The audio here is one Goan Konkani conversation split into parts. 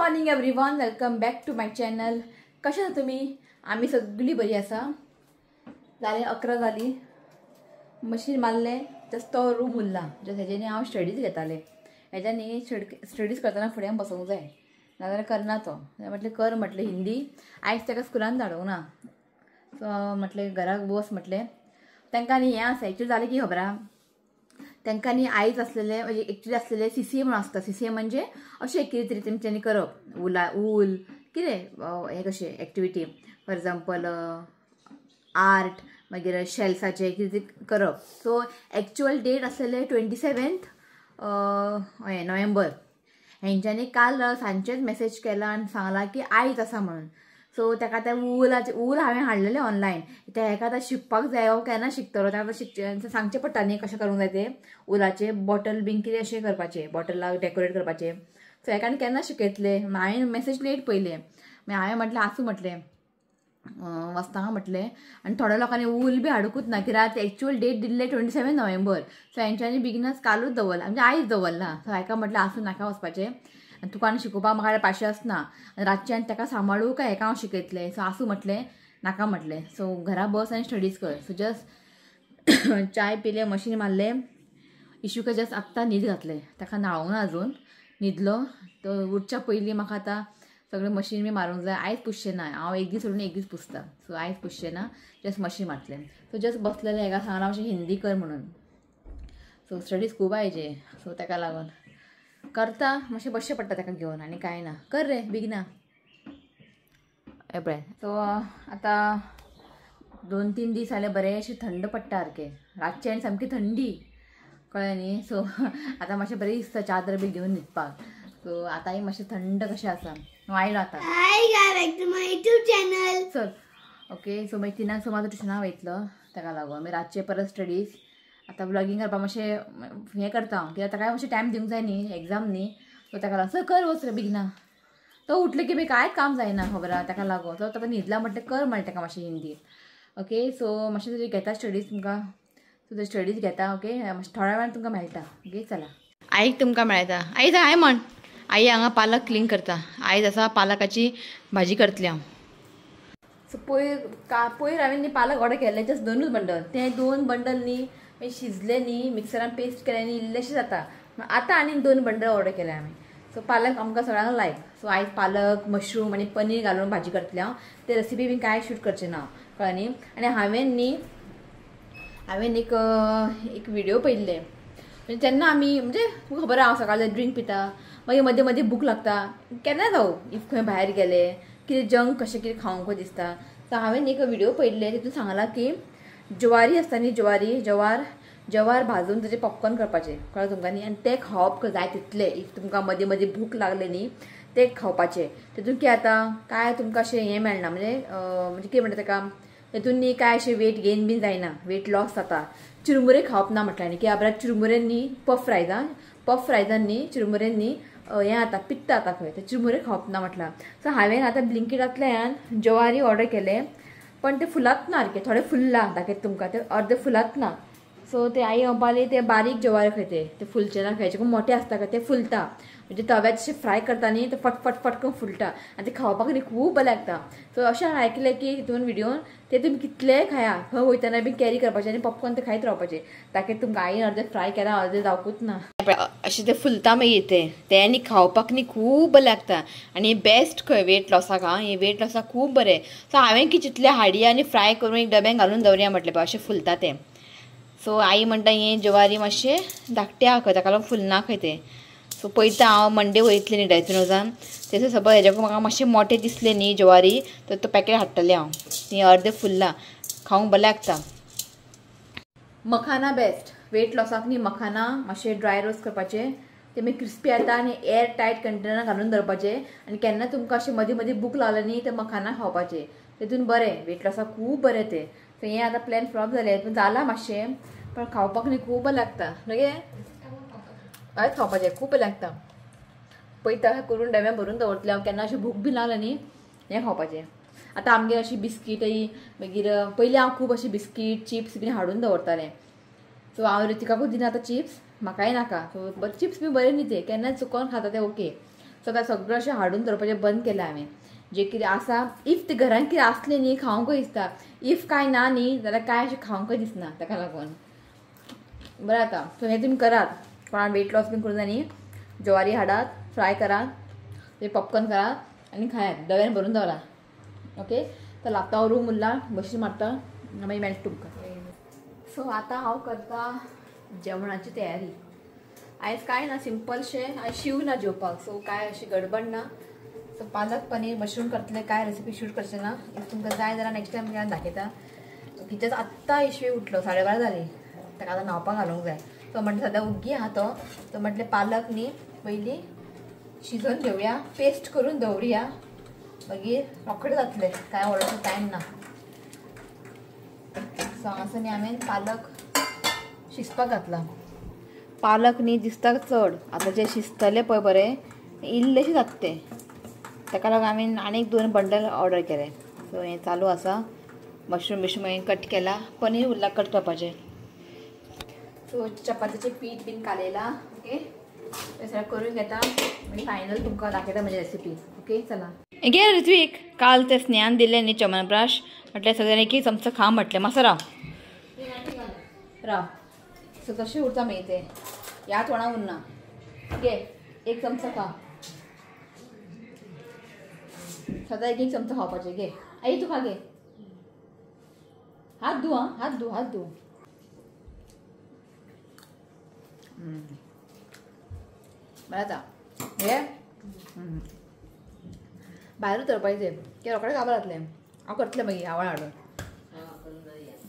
Morning everyone, welcome back to my channel. कशें आसा तुमी? आमी सगळीं बरी आसा. जालें 11 जाली, मशीन मारलें, जस्ट तो रूम उरला. जस्ट हेज्यानी हांव स्टडीज घेतालें. हेज्यानी स्टडीज करतना फुड्यान बसोंक जाय, नाजाल्यार करना तो. म्हटलें कर म्हटलें हिंदी. आयज ताका स्कुलान धाडूंक ना, सो म्हटलें घराक बस म्हटलें. तांकां न्ही हें आसा एक्चुअली जालें की खबर आहा तांकां न्ही आयज आसलेलें, म्हणजे एक्चुअली आसलेलें CCA म्हणून आसता. CCA म्हणजे अशें कितें तरी तेमच्यांनी करप, उला ऊल कितें हें कशें एक्टिविटी, फॉर एग्जाम्पल आर्ट, मागीर शेल्साचें कितें करप. सो एक्चुअल डेट आसलेले 27 नोव्हेंबर. हेंच्यांनी काल सांजचेच मॅसेज केला आनी सांगला की आयज आसा म्हणून. सो ताका त्या उलाचे ऊल हांवें हाडलेलें ऑनलायन, ते हेका आतां शिकपाक जाय. हांव केन्ना शिकतलो ताका शिकचें सांगचें पडटा न्ही कशें करूंक जाय तें. उलाचे बॉटल बीन कितें अशें करपाचें, बॉटलाक डेकोरेट करपाचें. सो हेका आनी केन्ना शिकयतलें. हांवें मॅसेज लेट पयलें, मागीर हांवें म्हटलें आसूं म्हटलें वचता म्हटलें. आनी थोड्या लोकांनी ऊल बी हाडुकूच ना, कित्याक एक्चुअल डेट दिल्ले 27 नोव्हेंबर. सो हेंच्यांनी बेगिनच कालूच दवरला, म्हणजे आयज दवरला. सो हेका म्हटलें आसूं नाका वचपाचें, आनी तुका आनी शिकोवपाक म्हाका पाशे आसना, आनी रातचें आनी ताका सांबाळू काय हेका हांव शिकयतलें. सो आसूं म्हटलें नाका म्हटलें. सो घरा बस आनी स्टडीज कर. सो जस्ट चाय पिलें, मशीन मारलें, इशूका जस्ट आत्तां न्हीद घातलें. ताका न्हाळोंक ना अजून, न्हिदलो तो उठच्या पयलीं म्हाका आतां सगळें मशीन बी मारूंक जाय. आयज पुसचें ना हांव, एक दीस सोडून एक दीस पुसता. सो आयज पुसचें ना, जस्ट मशीन मारतलें. सो जस्ट बसलेलें हेका सांगलां मातशें हिंदी कर म्हणून. सो स्टडीज खूब आयजे, सो ताका लागून करता मातशें बसचें पडटा ताका घेवन, आनी कांय ना. कर रे बेगिना हे पळय. सो आतां 2-3 दीस जाले बरें थंड पडटा सारकें, रातचें आनी सामकी थंडी, कळ्ळें न्ही. सो आतां मातशें बरें दिसता चादर बी घेवन न्हिदपाक. सो आतांय मातशें थंड कशें आसा. आयलो आतां. Hi guys, back to my YouTube channel. चल ओके. सो मागीर 3 सुमार ट्युशनाक वयतलो, ताका लागून मागीर रातचें परत स्टडीज. आतां व्लॉगींग करपाक मातशें हें करता हांव, कित्याक ताकाय मातशें टायम दिवंक जाय न्ही, एग्जाम न्ही. सो ताका लागून सर कर वच रे बेगिना. तो उठलो की मागीर कांयच काम जायना खबर आहा, ताका लागून तो ताका न्हिदला म्हटलें कर म्हणलें ताका मातशें हिंदी. ओके. सो मातशें तरी घेता स्टडीज तुमकां, सो ते स्टडीज घेता. ओके, मातशें थोड्या वेळान तुमकां मेळटा. ओके चला, आईक तुमकां मेळटा. आई हाय म्हण. आई हांगा पालक क्लीन करता. आयज आसा पालकाची भाजी करतली हांव. सो पयर हांवें न्ही पालक ऑर्डर केल्ले, जस्ट 2 बंडल. ते 2 बंडल न्ही शिजले न्ही, मिक्सरान पेस्ट केले न्ही, इल्लेशें जाता. आतां आनी 2 बंडल ऑर्डर केले हांवें. सो पालक आमकां सगळ्यांक लायक. सो आयज पालक, मशरूम आनी पनीर घालून भाजी करतली हांव. ते रेसिपी बीन कांय शूट करचें ना, कळ्ळें न्ही. आनी हांवें न्ही एक व्हिडियो पळयल्ले, म्हणजे तेन्ना आमी म्हणजे तुमकां खबर आहा हांव सकाळीं ड्रिंक पिता, मागीर मदीं मदीं भूक लागता, केन्ना जावं if खंय भायर गेले कितें जंक कशें कितें खावंक दिसता. सो हांवें एक व्हिडियो पळयल्ले, तितून सांगलां की ज्वारी आसता न्ही, ज्वारी जवार भाजून ताजें पॉपकॉर्न करपाचें, कळ्ळें तुमकां न्ही. आनी तें खावप जाय तितलें, if तुमकां मदीं मदीं भूक लागली न्ही तें खावपाचें. तितून कितें जाता काय तुमकां अशें हें मेळना, म्हणजे म्हणजे कितें म्हणटा ताका, तितून न्ही काय अशें वेट गेन बीन जायना, वेट लॉस जाता. चिरमुरे खावप ना म्हटल्यार न्ही, की बऱ्या चिरमुरे न्ही पफ रायजान, पफ रायजान न्ही चिरमुरे न्ही हें जाता, पित्त जाता खंय, ते चिरमुरे खावप ना म्हटलां. सो हांवें आतां ब्लिंकिटांतल्यान ज्वारी ऑर्डर केलें, पण ते फुलात ना सारकें, थोडे फुल्लां दाखयता तुमकां, ते अर्दे फुलात ना. सो ते आई म्हणपाली ते बारीक ज्वारी खंय ते फुलचे ना, खंयचे मोठे आसता खंय ते फुलता, म्हणजे तव्यार अशें फ्राय करता न्ही ते फटफट फट करून फुलता आनी ते खावपाक न्ही खूब बरें लागता. सो अशें हांवें आयकलें की हितून व्हिडियोन ते तुमी कितलेय खाया, खंय वयतना बी कॅरी करपाचें आनी पॉपकॉर्न ते खायत रावपाचें. ताकी तुमकां आईन अर्दे फ्राय केला, अर्दे जावकूच ना, अशें ते फुलता मागीर ते आनी खावपाक न्ही खूब बरें लागता. आनी बेस्ट खंय वेट लॉसाक, आं हें वेट लॉसाक खूब बरें. सो हांवें की चितलें हाडया आनी फ्राय करून एक डब्यान घालून दवरया म्हटलें पळय, अशें फुलता तें. सो I म्हणटा हें ज्वारी मातशें धाकटें आहा खंय, ताका लागून फुलना खंय तें. सो पळयता हांव मंडे वयतलें न्ही डायसनोजान, तेजो सपोज हेज्याकून म्हाका मातशें मोटें दिसलें न्ही ज्वारी तर तो पॅकेट हाडटलें हांव. ती अर्दें फुल्लां, खावंक बरें लागता. मखाना बेस्ट वेट लॉसाक न्ही, मखाना मातशें ड्राय रोस्ट करपाचें, ते मागीर क्रिस्पी जाता आनी एअर टायट कंटेनर घालून दवरपाचें. आनी केन्ना तुमकां अशें मदीं मदीं भूक लागली न्ही ते मखाना खावपाचें, तेतून बरें वेट लॉसाक खूब बरें तें. सो हें आतां प्लॅन फ्लॉप जालें, पूण जालां मातशें, पण खावपाक न्ही खूब बरें लागता. मागीर हयच खावपाचें खूब बरें लागता. पळयता करून डब्यान भरून दवरतलें हांव, केन्ना अशें भूक बी लागली न्ही हें खावपाचें. आतां आमगेर अशी बिस्कीटय, मागीर पयलीं हांव खूब अशें बिस्कीट चिप्स बीन हाडून दवरतालें. सो हांव ऋतिकाकूच दिना आतां चिप्स, म्हाकाय नाका. सो चिप्स बी बरें न्ही ते, केन्ना चुकोन खाता ते ओके. सो आतां सगळें अशें हाडून दवरपाचें बंद केलें हांवें. जे कितें आसा if ते घरान कितें आसलें न्ही खावंकय दिसता, if कांय ना न्ही जाल्यार कांय अशें खावंकय दिसना, ताका लागून बरें जाता. सो हें तुमी करात, कोणाक वेट लॉस बीन करूं जाय न्ही, ज्वारी हाडात, फ्राय करात, ते पॉपकॉर्न करात आनी खायात, डब्यान भरून दवरात. ओके, तर आतां हांव रूम उरला, बशीर मारता, मागीर मेळटा तुमकां. सो आतां हांव करता जेवणाची तयारी. आयज कांय ना, सिंपलशें, आयज शीव ना जेवपाक, सो कांय अशी गडबड ना. सो पालक पनीर मशरूम करतले, कांय रेसिपी शूट करचें ना. If तुमकां जाय जाल्यार नेक्स्ट टायम दाखयता. कितेंच आत्तां इशवी उठलो, 12:30 जाली, ताका आतां न्हांवपाक घालूंक जाय. तो म्हटलें सद्या उग्गी आहा तो, तो म्हटलें पालक न्ही पयलीं शिजोवन घेवया, पेस्ट करून दवरुया, मागीर रोखडें जातलें, कांय व्हडलोसो टायम ना. सो हांगासर न्ही हांवें पालक शिजपाक घातला. पालक न्ही दिसता चड, आतां जे शिजतले पळय बरें इल्लेशें जाता तें, ताका लागून हांवें आनीक 2 बंडल ऑर्डर केले. सो हें चालू आसा. मशरूम बिशरूम हांवें कट केला, पनीर उरला कट करपाचें. सो चपातीचें पीठ बीन कालयलां. ओके, तें सगळें करून घेता, मागीर फायनल तुमकां दाखयता म्हजी रेसिपी. ओके, चला. गे ऋत्वीक, काल ते स्नेहान दिलें न्ही च्यवनप्राश, म्हटलें सगळ्यांनी एक चमचो खा म्हटलें, मातसो राव राव. सो तशें उरता मागीर तें, ह्या तोंडाक उरना. गे एक चमचो खा, सदां एक एक चमचो खावपाचें. घे आई, तूं खा, घे, हात धू, आं, हात धू, हात धू. बरें जाता हे, भायरूच दवरपाचें तें, कित्याक रोखडें काबार जातलें. हांव करतलें मागीर आवळ हाडून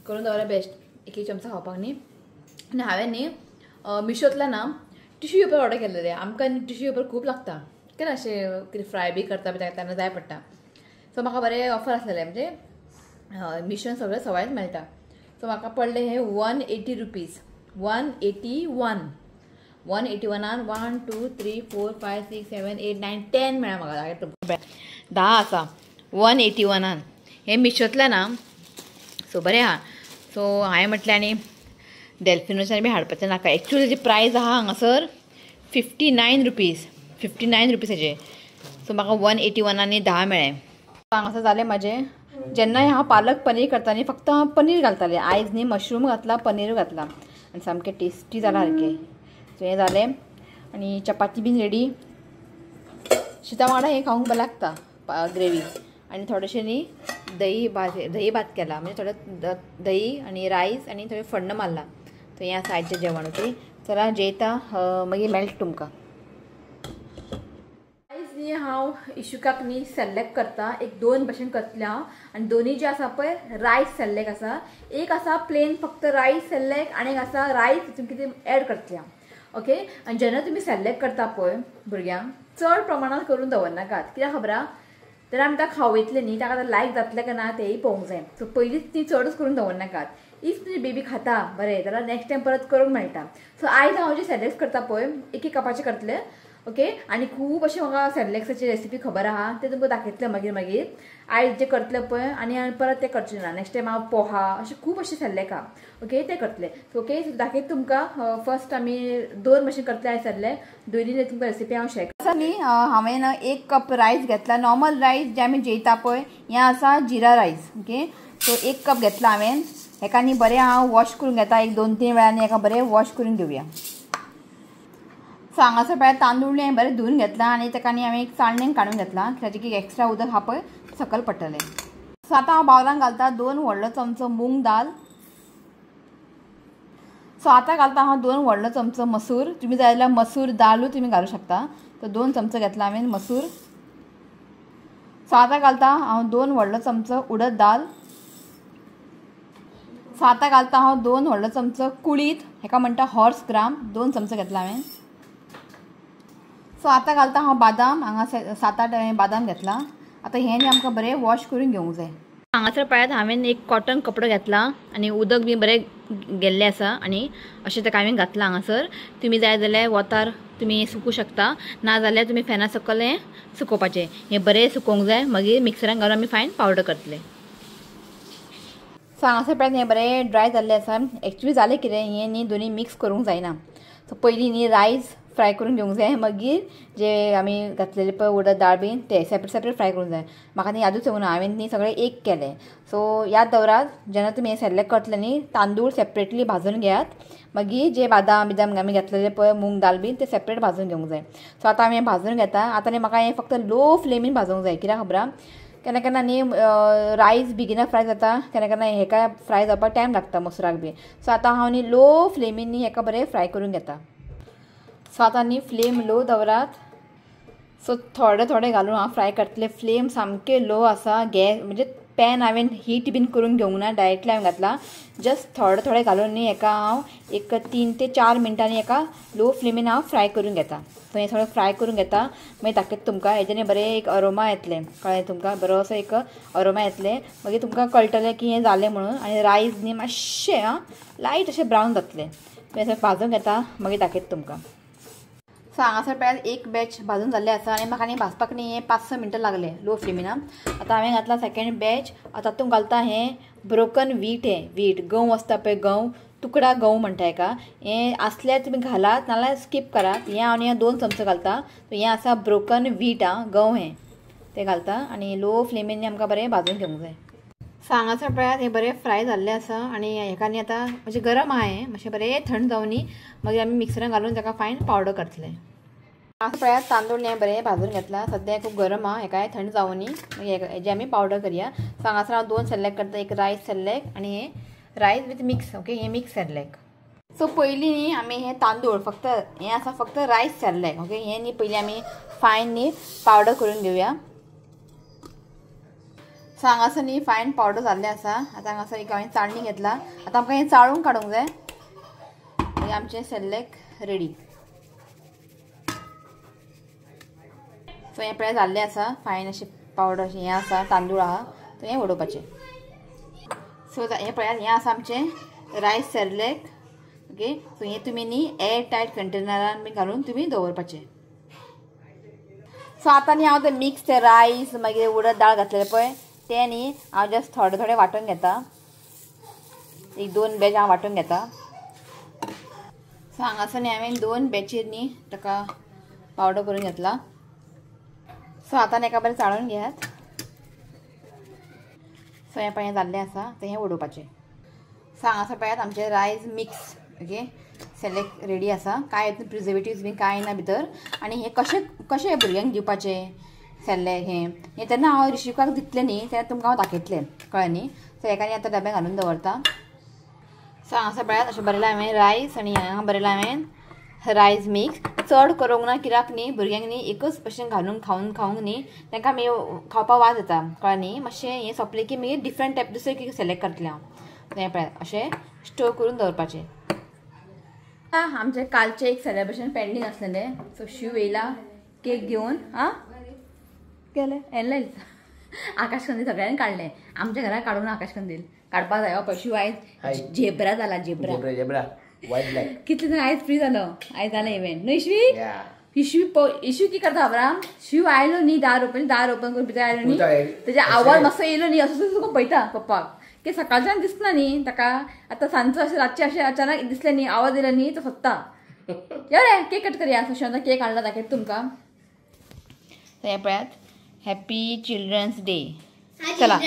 करून दवरल्यार बेस्ट, एक एक चमचो खावपाक न्ही. आनी हांवें न्ही मिशोंतल्यान ना टिश्यू पेपर ऑर्डर केल्लें. आमकां टिश्यू पेपर खूब लागता, केन्ना अशें कितें फ्राय बी करता बी तेन्ना जाय पडटा. सो म्हाका बरें ऑफर आसलेलें, म्हणजे मिशोन सगळें सवायच मेळटा. सो म्हाका पडलें हें 180 रुपीज, 181, 181 1 2 3 4 5 6 7 8 9 10 मेळ्ळा म्हाका, 10 आसा 181 हें मिशोंतल्यान आं. सो बरें आहा. सो हांवें म्हटलें आनी डेल्फिनोच्यान बी हाडपाचें नाका. एक्चुअली तेजी प्रायस आहा हांगासर 59 रुपीज, 59 रुपीज हेजे. सो म्हाका 181 आनी 10 मेळ्ळें. हांगासर जालें म्हाजें. जेन्नाय हांव पालक पनीर करता न्ही, फक्त हांव पनीर घालतालें, आयज न्ही मशरूम घातला, पनीर घातला आनी सामकें टेस्टी जालां सारकें. सो हें जालें आनी चपाती बीन रेडी. शिता वांगडा हें खावंक बरें लागता ग्रेवी. आनी थोडेशें न्ही दही भात केला, म्हणजे थोडें दही आनी रायस आनी थोडें फण्ण मारलां. सो हें आसा आयचें जेवण. ओके, चला जेयता, मागीर मेळटा तुमकां. आयज न्ही हांव इशुकाक न्ही सेलेक्ट करता, एक 2 भशेन करतलें हांव. आनी दोनी जे आसा पळय रायस सेलेक्ट आसा, एक आसा प्लेन फक्त रायस सेलेक्ट आनी एक आसा रायस तितून कितें एड करतलें हांव. ओके, आनी जेन्ना तुमी सेलेक्ट करता पळय भुरग्यांक चड प्रमाणान करून दवरनाकात, कित्याक खबर आहा तर आमी ताका खावयतलें न्ही, ताका आतां लायक जातलें काय ना तेंय पळोवंक जाय. सो पयलींच ती चडच करून दवरनाकात. If तुजी बेबी खाता बरें जाल्यार नेक्स्ट टायम परत करूंक मेळटा. सो आयज हांव जें सेलेक्ट करता पळय एक एक कपाचें करतलें. ओके, आनी खूब अशें म्हाका सेलेक्साची रेसिपी खबर आहा, तें तुमकां दाखयतलें मागीर मागीर. आयज जें करतलें पळय आनी परत तें करचें ना, नेक्स्ट टायम हांव पोहा अशें खूब अशें सेलेक्ट आहा. ओके, तें करतलें. ओके, सो दाखयत तुमकां. फर्स्ट आमी 2 भशेन करतले आयज सेलेक्ट, दोनी तुमकां रेसिपी हांव शेअर करता. न्ही हांवें 1 कप रायस घेतला, नॉर्मल रायस जे आमी जेयता पळय, हें आसा जिरा रायस. ओके, सो 1 कप घेतला हांवें. हेका न्ही बरें हांव वॉश करून घेता, एक 2-3 वेळांनी हेका बरें वॉश करून घेवया. सो हांगासर पळय तांदूळ हांवें बरें धुवन घेतला आनी ताका न्ही हांवें एक चाळणेन काडून घेतला, ताचें की एक्स्ट्रा उदक आहा पळय सकयल पडटलें. सो आतां हांव बावलान घालता 2 व्हडलो चमचो मूंग दाल. सो आतां घालता हांव 2 व्हडलो चमचो मसूर. तुमी जाय जाल्यार मसूर दालूय तुमी घालूं शकता. सो 2 चमचो घेतला हांवें मसूर. सो आतां घालता हांव 2 व्हडलो चमचो उडद दाल. सो आतां घालता हांव 2 व्हडलो चमचो कुळीत, हेका म्हणटा हॉर्स ग्राम, 2 चमचो घेतला हांवें. सो आतां घालता हांव बादाम, हांगा 7-8 हांवें बादाम घेतला. आतां हें न्ही आमकां बरें वॉश करून घेवंक जाय. हांगासर पळयात हांवें एक कॉटन कपडो घेतला आनी उदक बी बरें गेल्लें आसा आनी अशें ताका हांवें घातलां हांगासर. तुमी जाय जाल्यार वतार तुमी सुकूं शकता, ना जाल्यार तुमी फॅना सकयल हें सुकोवपाचें. हें बरें सुकोवंक जाय, मागीर मिक्सरान घालून आमी फायन पावडर करतले. सो हांगासर पळयात हें बरें ड्राय जाल्लें आसा. एक्चुली जालें कितें, हें न्ही दोनी मिक्स करूंक जायना. सो पयलीं न्ही रायस फ्राय करून घेवंक जाय, मागीर जे आमी घातलेले पळय उडद दाळ बीन ते सेपरेट सेपरेट फ्राय करूंक जाय. म्हाका न्ही यादूच येवना, हांवें न्ही सगळें एक केलें. सो याद दवरात, जेन्ना तुमी हें सेरेलेक करतले न्ही तांदूळ सेपरेटली भाजून घेयात, मागीर जे बादाम बिदाम आमी घातलेले पळय मूंग दाल बीन ते सेपरेट भाजून घेवंक जाय. सो आतां आमी हें भाजून घेता. आतां न्ही म्हाका हें फक्त लो फ्लेमीन भाजूंक जाय, कित्याक खबर आहा केन्ना केन्ना न्ही रायस बेगिना फ्राय जाता, केन्ना केन्ना हेका फ्राय जावपाक टायम लागता मसुराक बी. सो आतां हांव न्ही लो फ्लेमीन न्ही हेका बरें फ्राय करून घेता. सो आतां न्ही फ्लेम लो दवरात. सो थोडे थोडे घालून हांव फ्राय करतलें. फ्लेम सामकें लो आसा, गॅस म्हणजे पॅन हांवें हीट बीन करून घेवंक ना, डायरेक्टली हांवें घातला. जस्ट थोडे थोडे घालून न्ही हेका हांव एक 3 ते 4 मिनटांनी हेका लो फ्लेमीन हांव फ्राय करून घेता. सो हें सगळें फ्राय करून घेता, मागीर दाखयता तुमकां. हेजें बरें एक अरोमा येतलें, कळ्ळें तुमकां, बरो असो एक अरोमा येतलें, मागीर तुमकां कळटलें की हें जालें म्हणून. आनी रायस न्ही मातशें आं लायट अशें ब्रावन जातलें. हें सगळें भाजून घेता, मागीर दाखयता तुमकां. सो हांगासर पळयात एक बॅच भाजून जाल्लें आसा आनी म्हाका न्ही भाजपाक न्ही हें 5-6 मिनटां लागलें लो फ्लेमीन. आतां हांवें घातलां सेकेंड बॅच. आतां तातूंत घालता हें ब्रोकन व्हीट, हें व्हीट गंव आसता पळय, गंव तुकडा गंव म्हणटा हेका. हें आसल्यार तुमी घालात, नाल्यार स्कीप करात. हें हांव न्ही 2 चमचे घालता. हें आसा ब्रोकन व्हीट आं, गंव हें तें घालता आनी लो फ्लेमीन आमकां बरें भाजून घेवंक जाय. सो हांगासर पळयात हें बरें फ्राय जाल्लें आसा आनी हेका न्ही आतां मातशें गरम आहा, हें मातशें बरें थंड जावं न्ही, मागीर आमी मिक्सरान घालून ताका फायन पावडर करतले. हांगासर पळयात तांदूळ हें बरें भाजून घेतला, सद्या खूब गरम आहा, हेकाय थंड जावं न्ही, मागीर हेजें आमी पावडर करया. सो हांगासर हांव 2 सेरेलेक करता, एक रायस सेरेलेक आनी हें रायस विथ मिक्स, ओके, हें मिक्स सेरेलेक. सो पयलीं न्ही आमी हें तांदूळ फक्त हें आसा फक्त रायस सेरेलेक, ओके, हें न्ही पयलीं आमी फायन न्ही पावडर करून घेवया. सो हांगासर न्ही फायन पावडर जाल्लें आसा. आतां हांगासर एक हांवें चाळणी घेतला, आतां आमकां हें चाळून काडूंक जाय, मागीर आमचें सेरेलेक रेडी. सो हें पळय जाल्लें आसा फायन अशें पावडर अशें हें आसा, तांदूळ आहा, सो हें उडोवपाचें. सो हें पळयात हें आसा आमचें रायस सेरेलेक, ओके. सो हें तुमी न्ही एयर टायट कंटेनरान बी घालून तुमी दवरपाचें. सो आतां न्ही हांव तें मिक्स तें रायस मागीर उडद दाळ घातलेलें पळय तें न्ही हांव जस्ट थोडे थोडे वांटून घेता, एक 2 बॅच हांव वांटून घेता. सो हांगासर न्ही हांवें 2 बॅचीर न्ही ताका पावडर करून घेतला. सो आतां एका बरें चाळून घेयात. सो हें पळय जाल्लें आसा, तें हें उडोवपाचें. सो हांगासर पळयात आमचें rice mix, okay, select ready आसा. कांय प्रिजर्वेटिव्स बी कांय ना भितर. आनी हें कशें कशें भुरग्यांक दिवपाचें सेरेलेक हें हें तेन्ना हांव ऋषिकाक दितलें न्ही तेन्ना तुमकां हांव दाखयतलें, कळ्ळें न्ही. सो हेका न्ही आतां डब्यान घालून दवरता. सो हांगासर पळयात अशें बरयलां हांवें रायस आनी हांगा बरयलां हांवें रायस मिक्स. चड करूंक ना कित्याक न्ही भुरग्यांक न्ही एकच भशेन घालून खावन खावंक न्ही तांकां मागीर खावपाक वाज येता, कळ्ळें न्ही. मातशें हें सोंपलें की मागीर डिफरंट टायप दुसरें कितें सिलेक्ट करतलें हांव. हें पळयात अशें स्टोर करून दवरपाचें. आमचें कालचें एक सेलेब्रेशन पेंडींग आसलेलें. सो शिव येयला केक घेवन, आं केलें येयलें आकाश कंदील सगळ्यांनी काडलें, आमच्या घरा काडून आकाश कंदील काडपा जाय. पळय शिव आयज झेब्रा जाला, झेब्रा झेब्रा कितले जाण आयज फ्री जालो, आयज जालें इव्हेंट न्हय इशवी. इशवी इशवी की करता खबर आहा, शिव आयलो न्ही दार ओपन, दार ओपन करून भितर आयलो न्ही, तेजे आवाज मातसो येयलो न्ही असो तुका पळयता पप्पाक की सकाळच्यान दिसना न्ही ताका, आतां सांजचो अशें रातचें अशें अचानक दिसलें न्ही, आवाज येयलो न्ही तो सोदता. यो रे केक कट करया. सो केक हाडला दाखयता तुमकां. हें पळयात हॅपी चिल्ड्रन्स डे. चला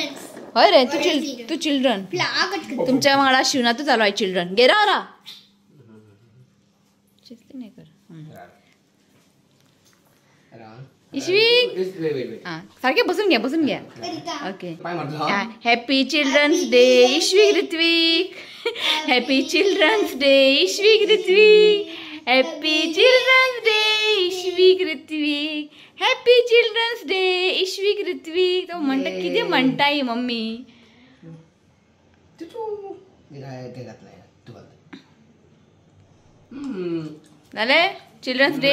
हय रे तूं चिल्ड्रन, तुमच्या वांगडा शिवनाथूच जालो आयज चिल्ड्रन. घे राव रा नाही कर इशवी, सारखे बसून घ्या, बसून घ्या. Okay, happy children's day Ishvik Ritvik, happy children's day Ishvik Ritvik, happy children's day Ishvik Ritvik, happy children's day Ishvik Ritvik. तो म्हणटा कितें म्हणटा ही मम्मी. जालें चिल्ड्रन्स डे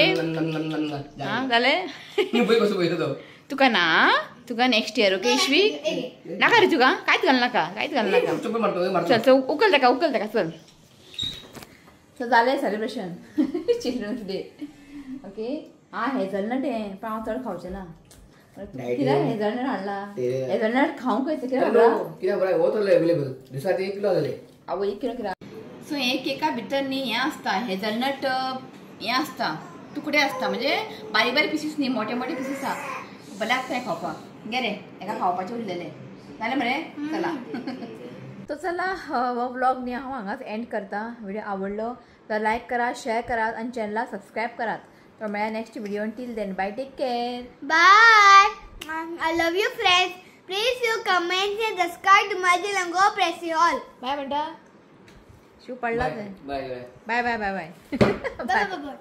जालें तुका ना, तुका नेक्स्ट इयर. ओके इशवी नाका रे तुका, कांयच घाल नाका, कांयच घाल नाका. चल चल उकल ताका, उकल ताका, चल. सो जालें सेलिब्रेशन चिल्ड्रन्स डे. ओके आं हेजलनट हें पण हांव चड खावचें ना, कित्याक हेजलनट हाडला, हेजलनट खावंक येता कित्याक आवय 1 किलो कित्याक. सो हे केका भितर न्ही हें आसता हेजलनट, हें आसता तुकडे आसता, म्हणजे बारीक बारीक पिसीस न्ही, मोठे मोठे पिसीस आहा. बरें लागता खावपाक. गे रे एका खावपाचें उरलेलें जालें मरे. चला तो चला हो व्लॉग न्ही हांव हांगाच एंड करता. व्हिडिओ आवडलो तर लायक करात, शेअर करात आनी चॅनलाक सबस्क्रायब करात. तो मेळ्या next video. Till then bye, take care, bye. I love you friends. Please you comment and subscribe to my channel. Go press all. Bye म्हणटा. शिव पडला. Bye bye bye bye bye bye. Bye bye.